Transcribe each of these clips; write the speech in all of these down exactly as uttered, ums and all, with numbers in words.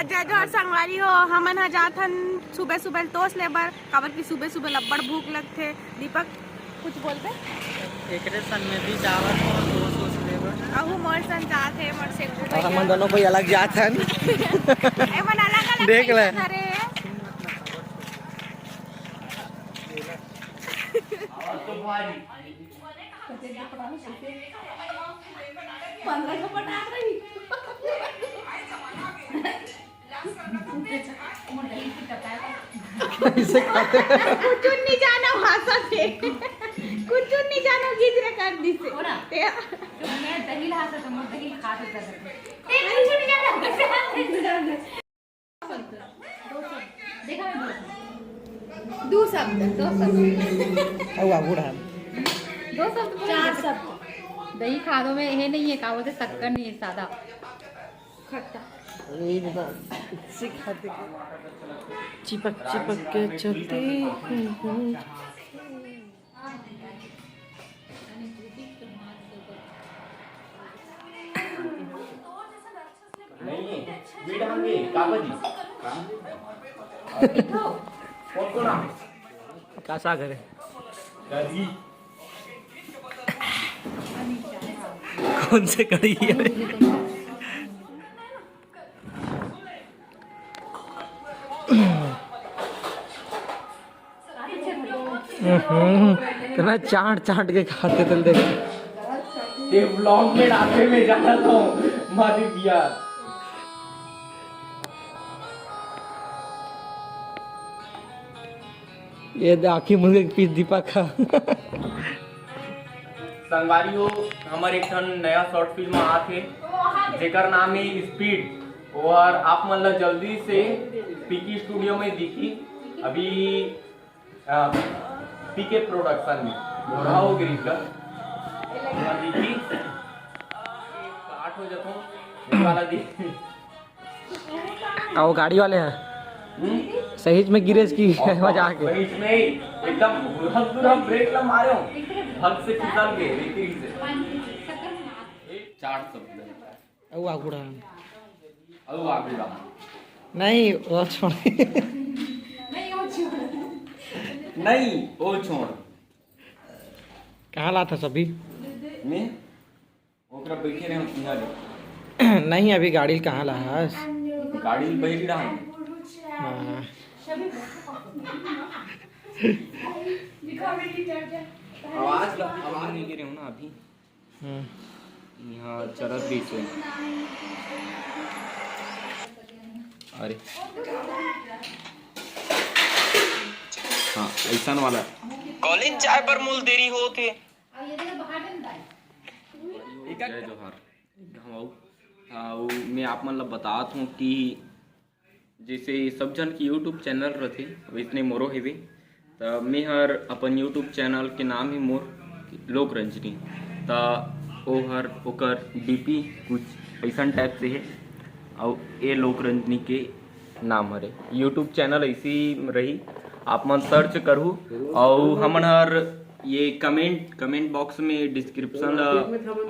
जय जोहार संगवारी हो, हमन ह जात हन सुबह सुबह टोस ले बर, काबर कि सुबह सुबह अब्बड़ भूख लगथे। दीपक, कुछ बोलबे? एकरे संग में भी जावत हो, टोस वोस ले बर। अहू मोर संग जात हे, मोर से और हमन दोनों कोई अलग जात हन। एमन अलग अलग देख ले। पैसा धरे हे। इसे खाते हैं। कुछ नहीं जाना भाषा से, कुछ नहीं जाना, गिजरा कर दी से। हो ना? ते तो मैं दही ला सकता हूँ, दही खा सकता हूँ। ते कुछ नहीं जाना। देखा मैं बोला। दो शब्द, दो शब्द। अउ आगू रहा। दो शब्द बोल। चार शब्द। दही खादो में ये नहीं है, का बोलते, शक्कर नहीं है, सादा। खट्टा। ये देखो, इसे खाते के चिपक चिपक के चलते हैं। नहीं है। वीड हम भी, काका जी। कौन कौन आ? का साग हरे? दादी। कौन से कड़ी है? हम्म, इतना चाट चाट के खाते थे, देख। ये vlog में डालते हुए जाना था, मारी दिया। ये दे आँखी मुंह के पीछे दीपक का। संगवारी हो, हमर एक ठन नया short film आत हे, जेकर नाम हे Speed। और आप मन ला जल्दी से पीके स्टूडियो में दिखी। अभी, अ, पीके प्रोडक्शन में बोरा हो गिरी का। वहाँ दिखी। काट हो जाता हूँ। वाला दिखी। अउ वो गाड़ी वाले हैं, हम्म? सही में गिरेस की और मजाक है? सही में ही एकदम हम पूरा ब्रेक ला मारे हो, हद से फिसल गए, लेकिन से। चार शब्द। अउ आगू रहा। अउ आगू रहा। नहीं, वो छोड़। नहीं, वो छोड़। कहाँ ला था सभी? मैं ओकरा बैठे रहे, हम सुना दे। नहीं, अभी गाड़ी ल कहाँ ला हस? गाड़ी ल बहिरी रहा। हाँ। आवाज ल-, आवाज नहीं गिरे हो ना अभी। हम्म। यहाँ चलत भी से। अरे। हाँ, ऐसा वाला। कॉलिन चाय पर मूल देरी होत हे। जय जोहार। हाँ, मैं आप मन ला बतात हूँ कि जैसे सब झन के YouTube चैनल रथे, वैसने मोरो हेवे। त मैं हर अपन YouTube चैनल के नाम हे मोर लोक रंजनी। त ओ हर ओकर डीपी कुछ ऐसन टाइप से हे, अउ ए लोक रंजनी के नाम हरे। YouTube चैनल ऐसी रही, आप मन सर्च करहू। अउ हमन हर ये कमेंट, कमेंट बॉक्स में डिस्क्रिप्शन ला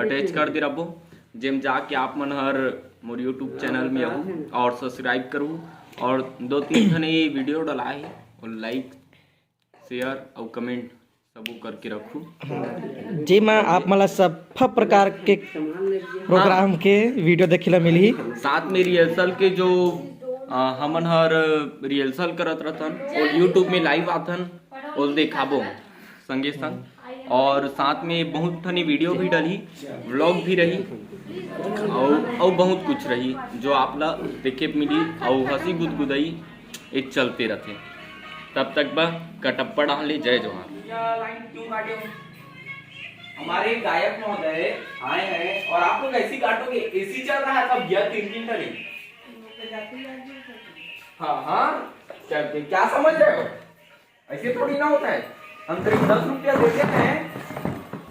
अटैच कर दे रहो, जेम जाके आप मन हर मोर YouTube चैनल में आहू और सब्सक्राइब करू और दो तीन ठन ये वीडियो डलाए हे और लाइक, शेयर और कमेंट सबो करके रखू। जेमा आप मन ला सब प्रोग्राम के वीडियो देखे ला मिलही। साथ में रिहर्सल के जो, अ, हमन हर रिहर्सल करत रथन और YouTube में लाइव आथन और देखाबो संगे संग, और साथ में बहुत ठनी वीडियो भी डलही, व्लॉग भी रही, और, और बहुत कुछ रही जो आप ला देखे मिली, और हंसी गुदगुदाई ये चलते रथे। तब तक बा कटप्पा डाहन ले जय जोहार। हमारे गायक महोदय आए हैं और आप लोग ऐसी काटोगे, एसी चल रहा है तब यह तीन दिन का नहीं। हाँ, हाँ, क्या, क्या समझ रहे हो? ऐसे थोड़ी ना होता है। हम सिर्फ दस रुपया देते हैं।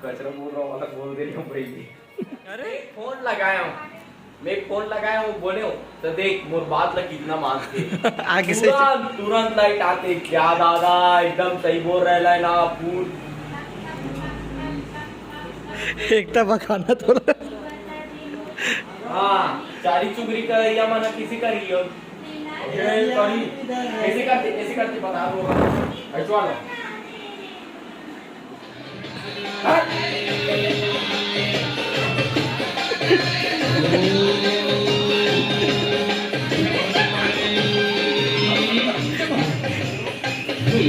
कचरा बोल रहा हूँ, अलग बोल दे रहा हूँ भाई। अरे, फोन लगाया हूँ, मैं फोन लगाया हूँ, बोले हूँ, तो देख मोर बात ला कितना मानते। आगे से तुरंत, तुरंत लाइट आते। क्या दादा, एकदम सही बोल रहे है ना, पूर। एकता बखाना थोड़ा। हाँ। चारी चुगरी करइया मन ह किसे करी हो? ये करी। कैसे करते, कैसे करते बता दो। ऐसा वाला। हट।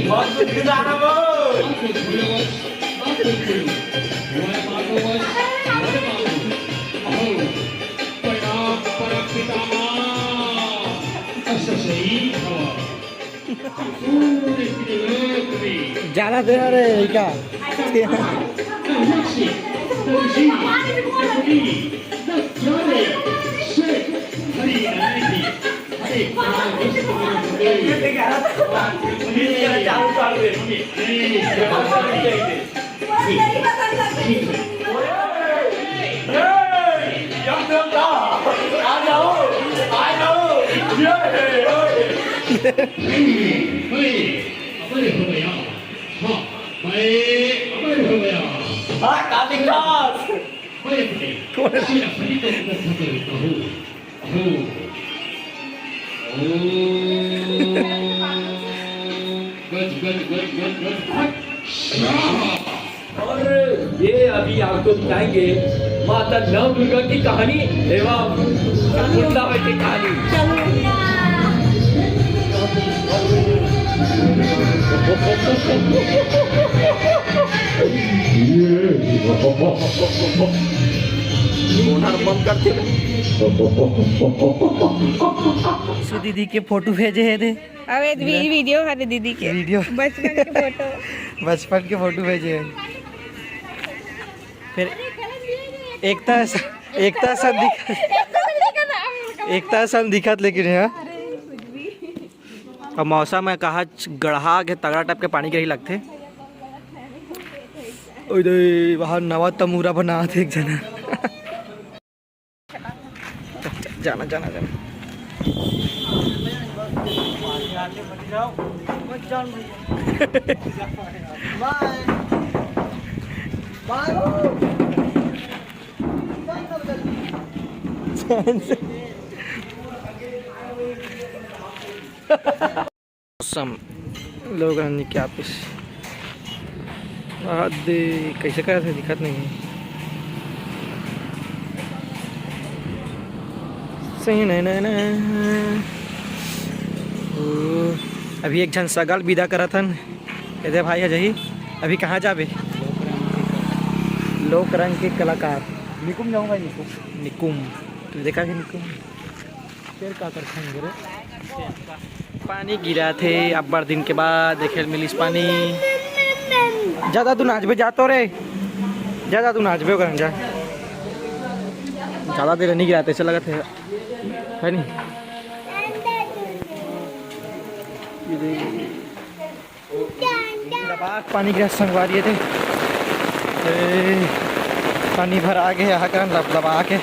बहुत कुछ गिरा रहा हो। ज्यादा दे रहे हैं क्या? और ये अभी आपको सुनाएंगे माता नव दुर्गा की कहानी एवं मुंडा की कहानी। बंद करते। ईशु दीदी के फोटो भेजे हे रे। अबे वी-, वीडियो हरे दीदी के। वीडियो। बचपन के फोटो। बचपन के फोटो भेजे हे। फिर एकता स-, एकता सन दिख-, एकता सन दिखत लेकिन हे। अब मौसम हे कहा गढ़ा के तगड़ा टाइप के पानी गिरही लगथे। ओए दे, वहाँ नवा तमूरा बनात हे एक जना। जाना, जाना, जाना। चैन से। मौसम लोग रहने के ऑफिस। आ दे, कैसे करत हे, दिखत नहीं हे। सही नहीं, नहीं, नहीं। ओ, अभी एक झन सगल विदा करत हन। एदे भाई ह जही, अभी कहाँ जाबे? लोक रंग के कलाकार। निकुम जाऊंगा, निकुम। निकुम, तू देखा भी निकुम? फिर का करथन रे? पानी गिरा थे, अब्बड़ दिन के बाद देखे ल मिलिस पानी। ज्यादा तू नाचबे, जा तो रे, ज्यादा तू नाचबे, ओकरन जा। ज्यादा देर नहीं गिरा थे, ऐसा लगत हे, है नहीं? ये देख। दबा के पानी गिरा संगवारी हे। ए, पानी भरा गे हे, यहाँ करन लबलबा के।